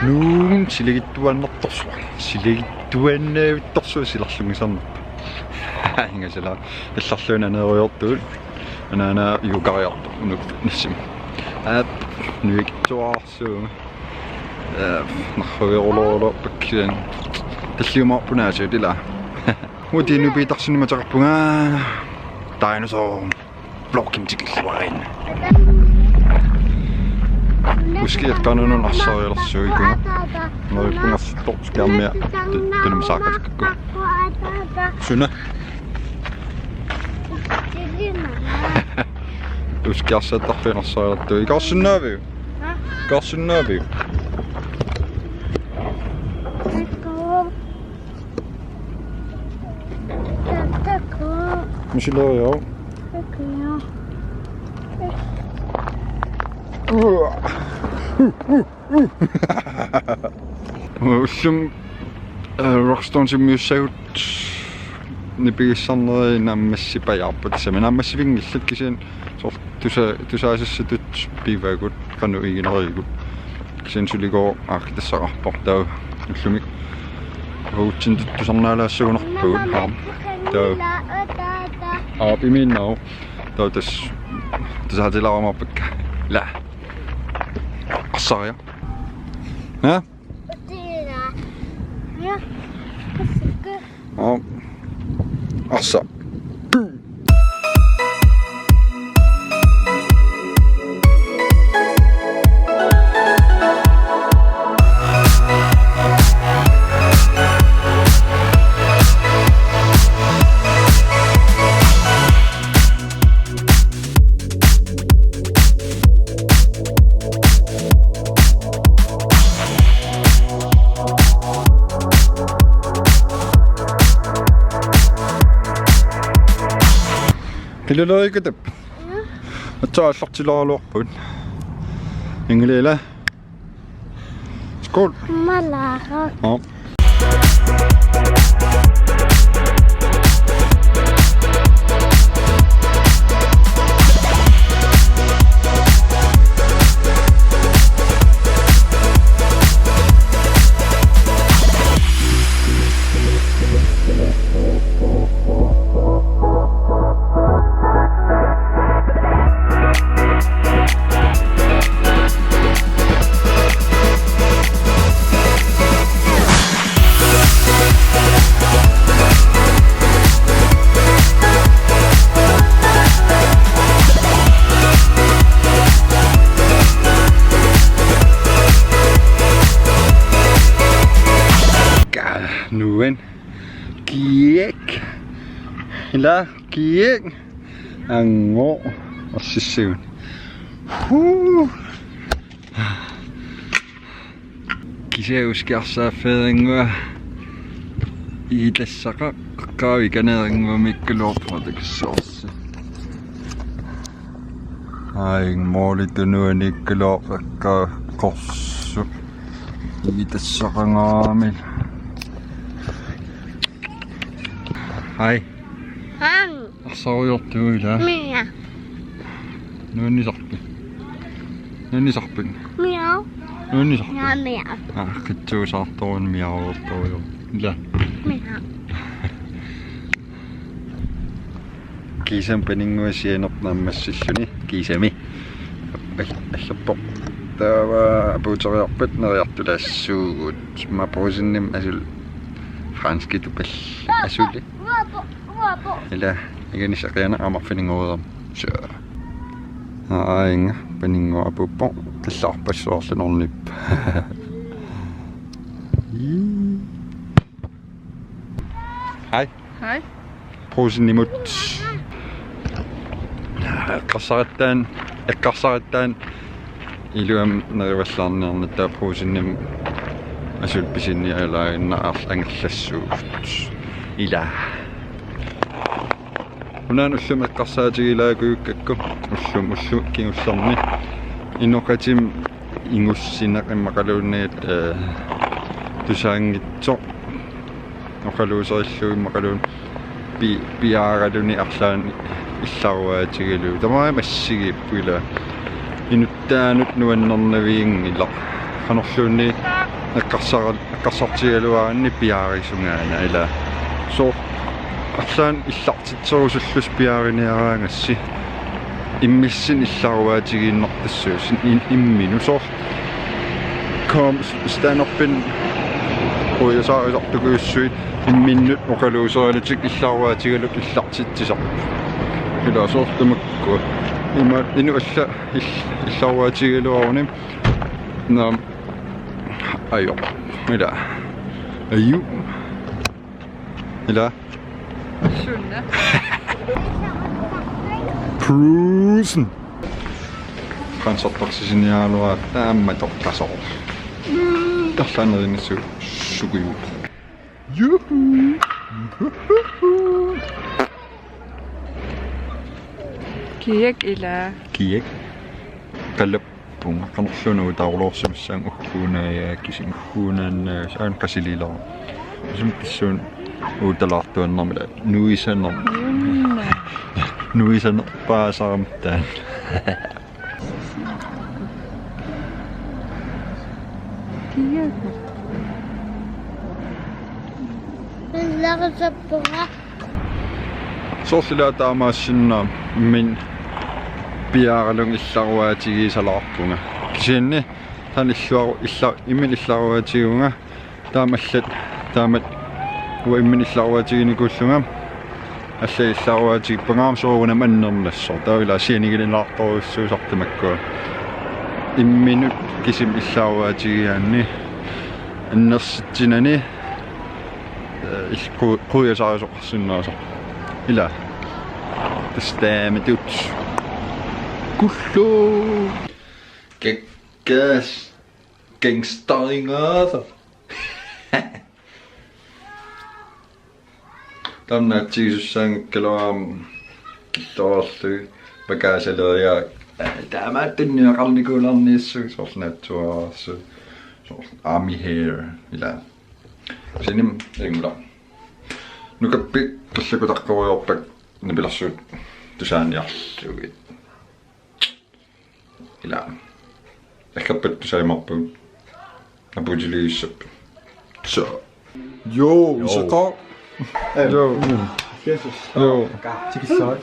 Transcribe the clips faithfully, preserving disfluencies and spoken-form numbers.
Nuun silagittuaannartorsuaq. Silagittuaannavittorsuaq silarlunngisarnerpa. Ingasala. Illarluuna neerujoortugut. Anaana juukariartoq unuk nassimi. Aap, nuikitsuarsuunga. Aap, narruiorulorpakkian. Talliumaarpunaasu tila. Uti nupitarsunni mataqarpunga. Dinosaur. Blokkim tikilluarin. Uski eqqanunun arsarilersuiku. Neriuppunga suttoq skærmia. Tunum saakkakkakku. Suna. Uski arsattarfiin arsarilertui. Ikarsinnaaviu? Ikarsinnaaviu? Misileriaruk. Ullumi, eh, Rockstone-immiussagut nipigissarneri naammassipajaarput. Tassami naammassivinngillat kisianni soorlu tusa-, tusaasassatut pivagut qanoq iginerigut. Kisianni suligooq aaqqitassaqarpoq taava ullumi. Uagutsinnut tusarnaalaassagunarpugut. Aap. Taava. Aap, imiinnaq. Taava tassa tusaatilaarumaappakka. Ila. Arsaria. Ha? Aap. Arsa. Qilulerikatap. Aatsaat aallartilaaraluarput. Inngiliuk? Skål. Malaga. Ja. Nuan. Kiek. Ila kiek. Ango. Assissigun. Huu. Kisianni uski arsaaffiginnguaq. Igitassaqaaq qaavik kaneerinnguamikkaluarpoq takissuarsi. Ai, mooli tunuaniikkaluarpakka qorsu. Igitassaqangaami. Ai. Hang. Arsarujoortuuvoq ila. Mia. Nuannisarpit? Nuannisarpit? Mia. Nuannisarpit? Mia, mia. Ah, qitsuusaartorun miarujoortorujoor. Ila. Mia. Kiisami paninnguaq sianerput naammassilluni. Kiisami. Al-, allappoq. Taava apuuteriarpat neriartulaassuugut. Mapuusinnim asul franskitupal asuli. Ila, iganissaq qiana aamma arfininngoriarmat. Suu. Aa, inga, paninnguaq apuuppoq, tallaarpassuarlunornip. Ii. Hej. Hej. Brugsenimut. Eqqarsarattaan, eqqarsarattaan. Iluamik nerivallaarniarnata Brugsenimut asuli pisinialaaginnarlugu angerlassuugut. Ila. Unaana ullumi eqqarsaatigilaarukkakkit ullumi ullut kingullerni. Inoqatim ingussineq immaqaluunniit, eh, tusaanngitsoq. Oqaluuserillugu immaqaluunniit pi-, piaaraluni arlaannik illaruaatigalugu. Tamarmik assigiipput ila. Inuttaanut nuannernavianngilaq. Qanorluunniit Eqqarsara-, eqqarsartigaluaranni piaarisungaana ila. Soorlu arlaannik illartitserusullusi piaariniaraangassi. Imminnut illaruaatigiinnartassuusi in-, imminut soorlu. Kom stand-upin qujasarisartukujussuit imminnut oqaluuseriarlutik illaruaatigalugit illartitsisarput. Ila soorlu tamakku. Ima inuk alla ill-, illaruaatigigaluaruni. Naam. Ajo. Ila. Ajo. Ila. Sunne. Prusen. Qansortarsisiniaraluaratta aamma toqqasoq. Tarlaanerinissu sukuju. Juhu. Kiak ila. Kiak. Qalap. Punga qanorluunniit uutaaruloorsimassaanga ugguuna ja kisimi ugguuna, eh, saan qasiliilara. Isum kissuun uutalaartuaannarmila nuisaner-. Nuisanerpaasarami taanna. Kiaku. Soorlu ila taamaassinnaavoq imminut piaaralunga illaruaatigisalaarpunga. Kisianni taanna illuaru-, illa-, imminut illaruaatigivunga. Taamaalilluta taamatut uanga imminut illaruaatiginikuullunga. Allat illaruaatigippanga aamma soorunami annernassooq. Taava ila sianigilaartorujussuusartut makkua. Imminut kisimi illaruaatigigaanni annersitsinani, eh, il-, qu-, qujasarisoqarsinnaasoq. Ila. Tassa taamatut. Kullu. Kekkas. Gangsteringaasa. Taanna atsigisussaanngikkaluarama kittoorlu pakaasaleriaat. Taamaattunniaqarnikuularniassuugut soorlu naatsuararsuugut. Soorlu army hair ila. Sinim ingula. Nukappik qillakutaqqoriorpak nipilersuut tusaaniarlugit. Ila. Aggerpatut tusaajumaarpugut. Apuutiligissapput. Så. Jo, jo. Iseqaaq. Jo. Jesus. Jo. Tikissavat.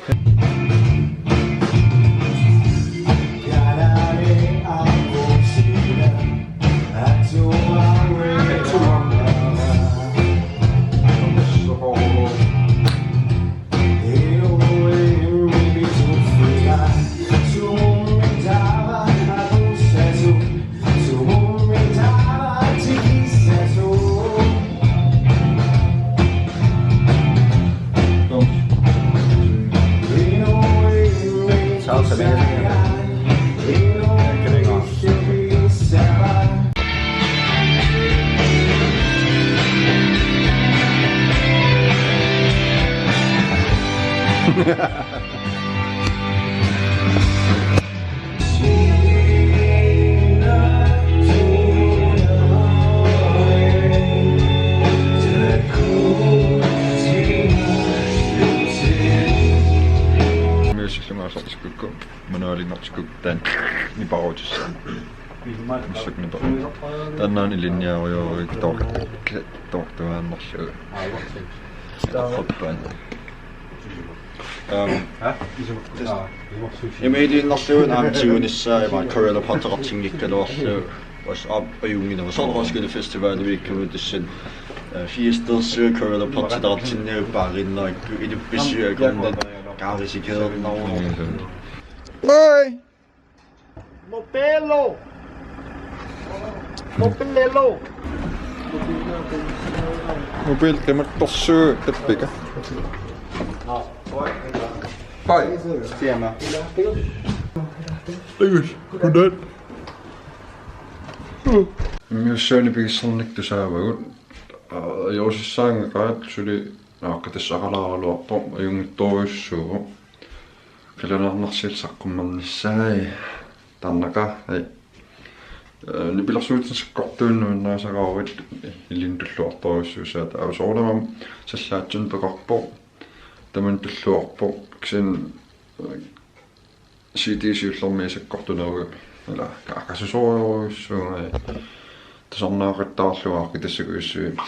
Music-imaasortikukku, manualinngortikukku taanna niparuutissaanga. Massakkut nipa-. Taannaana ilinniarujorujuuvoq toor-, toortuaannarlugu. Hoppan. Øhm, ha? Imaaliinnarlugu aamma tigunissaa ima Cruella Potter-eqartinngikkaluarlugu. Også op og jungen og sådan Roskilde Festival, vi kan jo det sind. Fiesters Cruella Potter-eqartinniarlugu paarinnarikku ilippisiakornat kaarisikeernaru. Hej. Mobilo. Mobilo. Mobil qimattorsuaq tappika. Hej. Siama. Igus, godnat. Immiussuani pigissornik tusaavagut. Aa, ajorusissaanngikkaat suli aaqqitassaqalaaraluarpoq ajunngitsorujussuuvoq. Qilanaarnarsiit saqqummernissaat. Taannaqa, ai. Ee, nipilersuutit sakkortuunnut nuannarisaqaruit ilinnut tulluartorujussuussaaq. Taava soorunami sallaatsunut peqarpoq. Tamanut tulluarpoq. Kisianni, ee, C D siullermik sakkortuneruvoq. Ila, aqasusoorujuussuugai. Tusarnaaqattaarlugu aaqqitassakujussuit.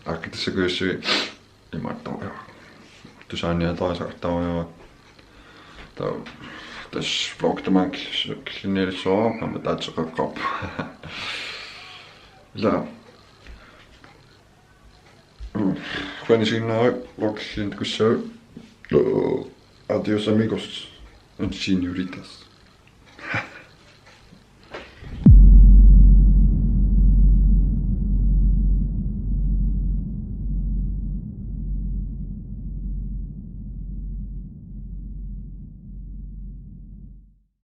Aaqqitassakujussuit imaattoq. Tusaaniatarisaqattaarlugu. Taava tassa vlog tamaanga killinnialissuara, aamma taatseqaqqaarpoq. Ila. Qujanaq isiginnaaravit, vlog killinnikussaagut. Adiós amigos. Un siguiente.